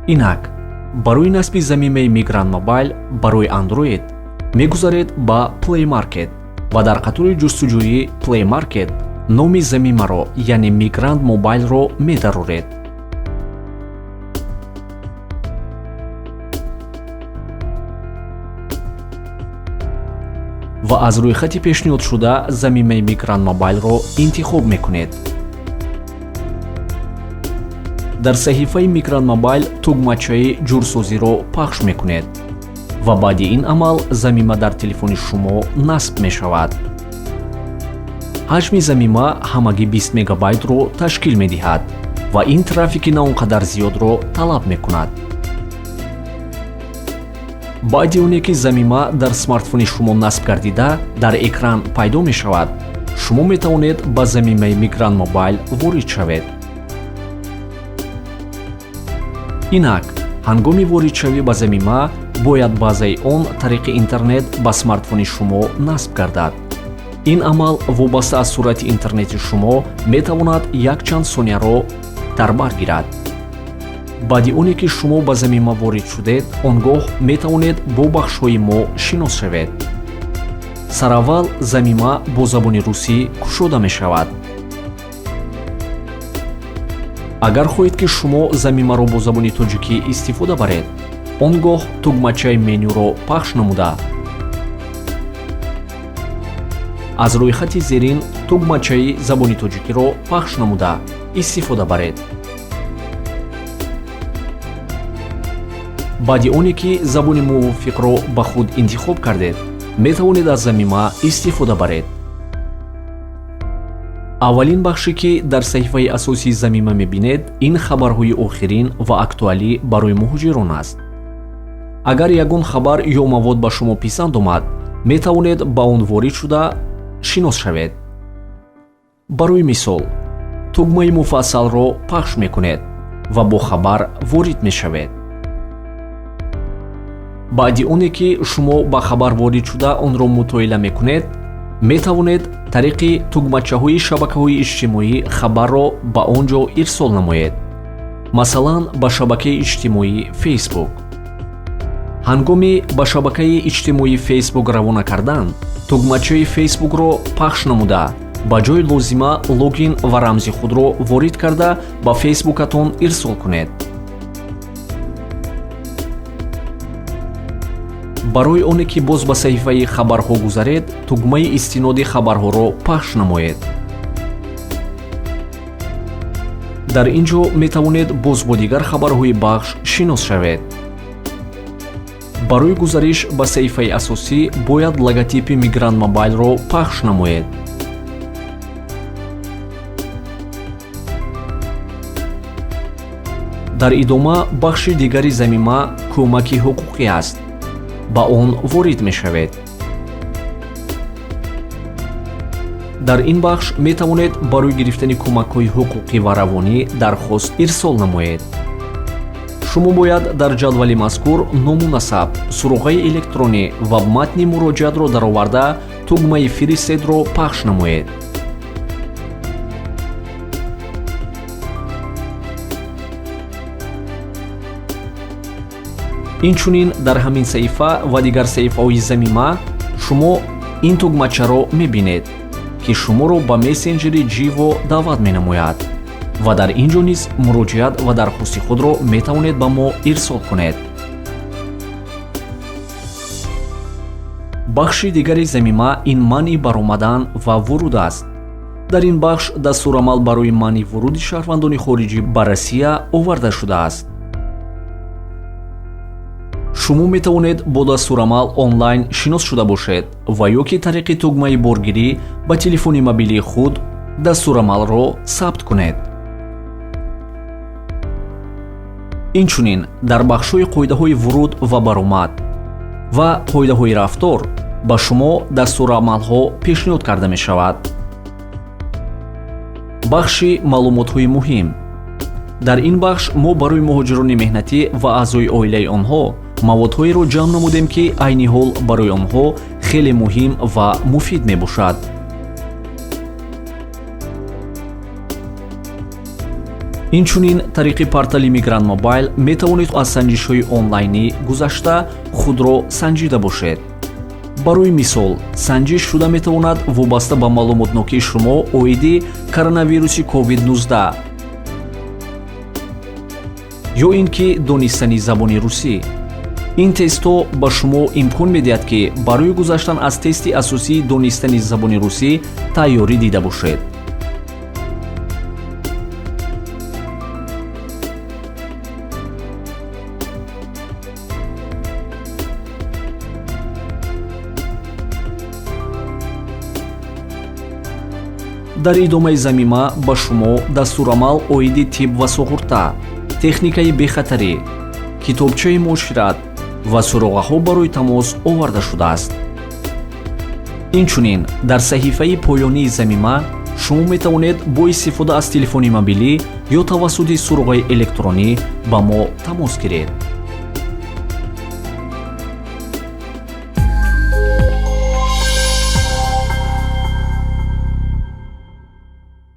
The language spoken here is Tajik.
Инак, барои насби замимаи Мигрант Мобайл барои Android мегузаред ба Play Market ва дар қатори ҷустуҷӯи Play Market номи замимаро, яъне Мигрант Мобайлро медароред. Ва аз рӯйхати пешниҳодшуда замимаи Мигрант Мобайлро интихоб мекунед. Дар саҳифаи Мигрант Мобайл тугмачаи ҷурсозиро пахш мекунед ва баъди ин амал замима дар телефони шумо насб мешавад. Ҳаҷми замима ҳамагӣ 20 мегабайтро ташкил медиҳад ва ин трафики на он қадар зиёдро талаб мекунад. Баъди оне ки замима дар смартфони шумо насб гардида, дар экран пайдо мешавад, шумо метавонед ба замимаи Мигрант Мобайл ворид шавед. Инак, ҳангоми воридшавӣ ба замима бояд базаи он тариқи интернет ба смартфони шумо насб гардад. Ин амал вобаста аз суръати интернети шумо метавонад якчанд сонияро дар бар гирад. Баъди оне ки шумо ба замима ворид шудед, он гоҳ метавонед бо бахшҳои мо шинос шавед. Сараввал замима бо забони русӣ кушода мешавад. Агар хоҳед, ки шумо замимаро бо забони тоҷикӣ истифода баред, он гоҳ тугмачаи менюро пахш намуда, аз рӯйхати зерин тугмачаи забони тоҷикиро пахш намуда истифода баред. Баъди оне ки забони мувофиқро ба худ интихоб кардед, метавонед аз замима истифода баред. Аввалин бахше, ки дар саҳифаи асосии замима мебинед, ин хабарҳои охирин ва актуалӣ барои муҳоҷирон аст. Агар ягон хабар ё мавод ба шумо писанд омад, метавонед ба он ворид шуда шинос шавед. Барои мисол, тугмаи муфассалро пахш мекунед ва бо хабар ворид мешавед. Баъди оне ки шумо ба хабар ворид шуда онро мутоила мекунед, метавонед тариқи тугмачаҳои шабакаҳои иҷтимоӣ хабарро ба он ҷо ирсол намоед, масалан, ба шабакаи иҷтимоӣ Фейсбук. Ҳангоми ба шабакаи иҷтимоии Фейсбук равона кардан, тугмачаи Фейсбукро пахш намуда, ба ҷои лозима логин ва рамзи худро ворид карда, ба Фейсбукатон ирсол кунед. Барои оне ки боз ба саҳифаи хабарҳо гузаред, тугмаи истиноди хабарҳоро пахш намоед. Дар ин ҷо метавонед боз бо дигар хабарҳои бахш шинос шавед. Барои гузариш ба саҳифаи асосӣ бояд логотипи Мигрант Мобайлро пахш намоед. Дар идома бахши дигари замима кӯмаки ҳуқуқӣ аст. Ба он ворид мешавед. Дар ин бахш метавонед барои гирифтани кӯмакҳои ҳуқуқӣ ва равонӣ дархост ирсол намоед. Шумо бояд дар ҷадвали мазкур ному насаб, суроғаи электронӣ ва матни муроҷиатро дароварда, тугмаи фиристедро пахш намоед. Инчунин, дар ҳамин саҳифа ва дигар саҳифаҳои замима шумо ин тугмачаро мебинед, ки шуморо ба мессенҷери Ҷиво даъват менамояд, ва дар ин ҷо низ муроҷиат ва дархости худро метавонед ба мо ирсол кунед. Бахши дигари замима ин манъи баромадан ва вуруд аст. Дар ин бахш дастурамал барои манъи вуруди шаҳрвандони хориҷӣ ба Россия оварда шудааст. Шумо метавонед бо дастурамал онлайн шинос шуда бошед ва ё ки тариқи тугмаи боргирӣ ба телефони мобилии худ дастурамалро сабт кунед. Инчунин, дар бахшҳои қоидаҳои вуруд ва баромад ва қоидаҳои рафтор ба шумо дастурамалҳо пешниҳод карда мешавад. Бахши маълумотҳои муҳим. Дар ин бахш мо барои муҳоҷирони меҳнатӣ ва аъзои оилаи онҳо маводҳоеро ҷамъ намудем, ки айни ҳол барои онҳо хеле муҳим ва муфид мебошад. Инчунин тариқи портали Мигрант Мобайл метавонед аз санҷишҳои онлайнӣ гузашта худро санҷида бошед. Барои мисол, санҷиш шуда метавонад вобаста ба маълумотнокии шумо оиди коронавируси COVID-19 ё ин ки донистани забони русӣ. Ин тестҳо ба шумо имкон медиҳад, ки барои гузаштан аз тести асосии донистани забони русӣ тайёрӣ дида бошед. Дар идомаи замима ба шумо дастурамал оиди тиб ва суғурта, техникаи бехатарӣ, китобчаи муошират ва суроғаҳо барои тамос оварда шудааст. Инчунин дар саҳифаи поёнии замима шумо метавонед бо истифода аз телефони мобилӣ ё тавассути суроғаи электронӣ ба мо тамос гиред.